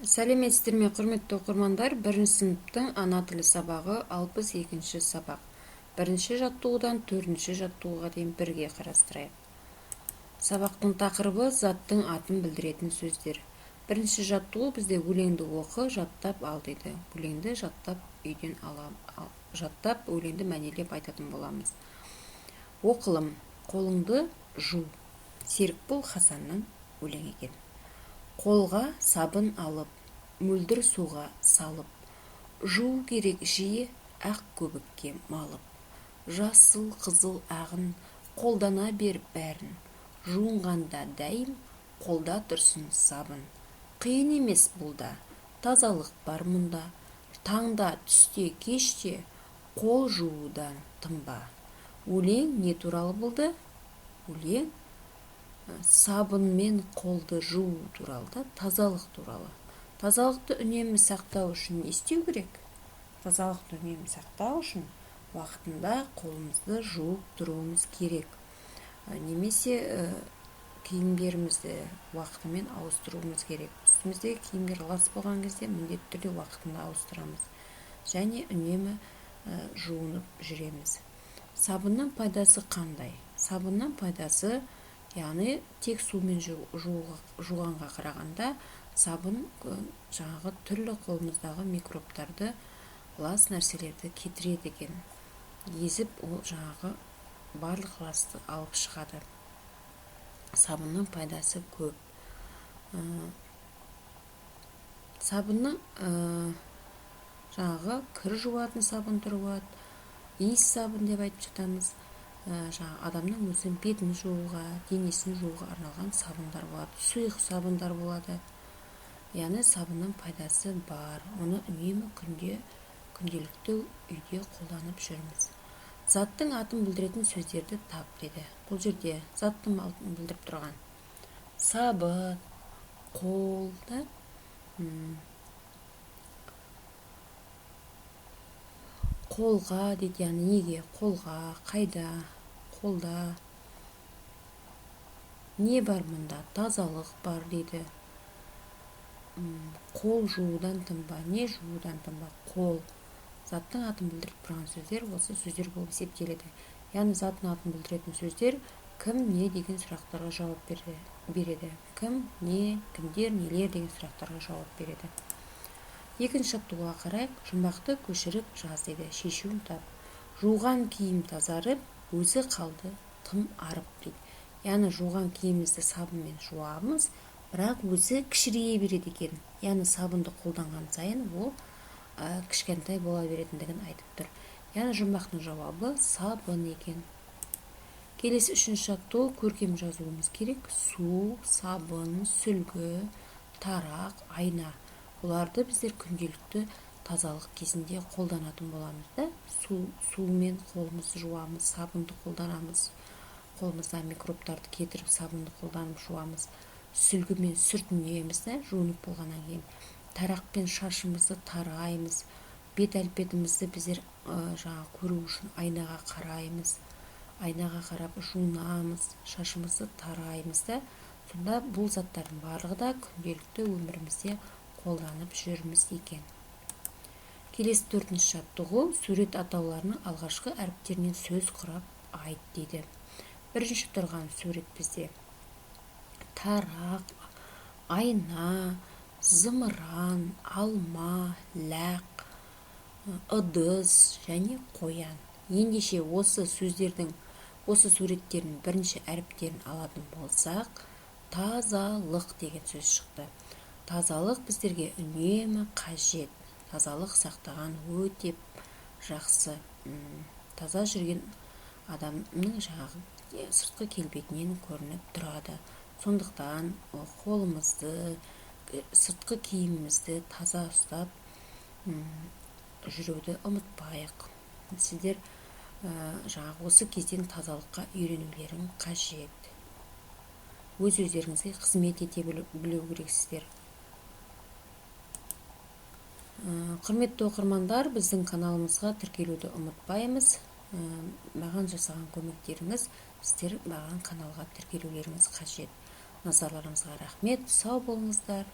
Сәлеметсіздер ме, құрметті оқырмандар! Бірінші сыныптың ана тілі сабағы, 62-ші сабақ. Бірінші жаттығудан төртінші жаттығуға дейін бірге қарастырайық. Сабақтың тақырыбы: заттың атын білдіретін сөздер. Бірінші жаттығу бізде «Өлеңді оқы, жаттап ал» дейді. Өлеңді жаттап, үйден ала, жаттап, өлеңді мәнерлеп айтатын боламыз. Оқылым: «Қолыңды жу», Серікбол Хасанның өлеңі екен. Қолға сабын алып, мөлдір суға салып, жуу керек жиі ақ көбікке малып. Жасыл, қызыл, ағын қолдана бер бәрін, жуынғанда дәйім қолда тұрсын сабын. Қиын емес бұл да, тазалық бар мұнда. Таңда, түсте, кеште қол жуудан тынба. Өлең не туралы болды? Өлең сабынмен қолды жуу туралы да, тазалық туралы. Тазалықты үнемі сақтау үшін не істеу керек? Тазалықты үнемі сақтау үшін уақытында қолымызды жуып тұруымыз керек немесе киімдерімізді уақытымен ауыстыруымыз керек. Үстіміздегі киімдер лас болған кезде міндетті түрде уақытында ауыстырамыз және үнемі жуынып жүреміз. Сабынның пайдасы қандай? Сабынның пайдасы, яғни тек сумен жуғанға қарағанда сабын жаңағы түрлі қолымыздағы микробтарды, лас нәрселерді кетіреді екен. Езіп, ол жаңағы барлық ласты алып шығады. Сабынның пайдасы көп. Сабынның жаңағы кір жуатын сабын түрі болады, иіс сабын деп айтып жатамыз. Жаңағы адамның өзінің бетін жууға, денесін жууға арналған сабындар болады, сұйық сабындар болады. Яғни сабынның пайдасы бар, оны үнемі күнде, күнделікті үйде қолданып жүрміз. Заттың атын білдіретін сөздерді тап деді. Бұл жерде заттың атын білдіріп тұрған сабын, қол да, қолға дейді. Яғни неге қолға, қайда, қолда не бар? Мұнда тазалық бар дейді. Қол жуудан тынба. Не жуудан тынба? Қол. Заттың атын білдіріп тұрған сөздер осы сөздер болып есептеледі. Яғни заттың атын білдіретін сөздер кім, не деген сұрақтарға жауап береді. Кім, не, кімдер, нелер деген сұрақтарға жауап береді. Екінші жаттығуға қарайық. «Жұмбақты көшіріп жаз» дейді. Шешуін тап. Жуған киім тазарып, өзі қалды тым арып дейді. Яғни жуған киімімізді сабынмен жуамыз, бірақ өзі кішірейе береді екен. Яғни сабынды қолданған сайын ол кішкентай бола беретіндігін айтып тұр. Яғни жұмбақтың жауабы сабын екен. Келесі үшінші жаттығу. Көркем жазуымыз керек. Су, сабын, сүлгі, тарақ, айна. Бұларды біздер күнделікті тазалық кезінде қолданатын боламыз да. Сумен қолымызды жуамыз, сабынды қолданамыз, қолымыздан микробтарды кетіріп, сабынды қолданып жуамыз. Сүлгімен сүртінеміз да жуынып болғаннан кейін. Тарақпен шашымызды тараймыз. Бет әлпетімізді біздер жаңағы көру үшін айнаға қараймыз, айнаға қарап жуынамыз, шашымызды тараймыз да. Сонда бұл заттардың барлығы да күнделікті өмірімізде қолданып жүрміз екен. Келесі төртінші жаттығу: сурет атауларының алғашқы әріптерінен сөз құрап айт дейді. Бірінші тұрған сурет бізде тарақ, айна, зымыран, алма, лақ, ыдыс және қоян. Ендеше осы сөздердің, осы суреттердің бірінші әріптерін алатын болсақ, тазалық деген сөз шықты. Тазалық біздерге үнемі қажет. Тазалық сақтаған өте жақсы. Таза жүрген адамның жаңағы сыртқы келбетінен көрініп тұрады. Сондықтан қолымызды, сыртқы киімімізді таза ұстап жүруді ұмытпайық. Сіздер жаңағы осы кезден тазалыққа үйренулерің қажет. Өз өздеріңізге қызмет ете білу керексіздер. Құрметті оқырмандар, біздің каналымызға тіркелуді ұмытпаймыз. Маған жасаған көмектеріңіз, сіздер маған каналға тіркелулеріңіз қажет. Назарларыңызға рахмет, сау болыңыздар.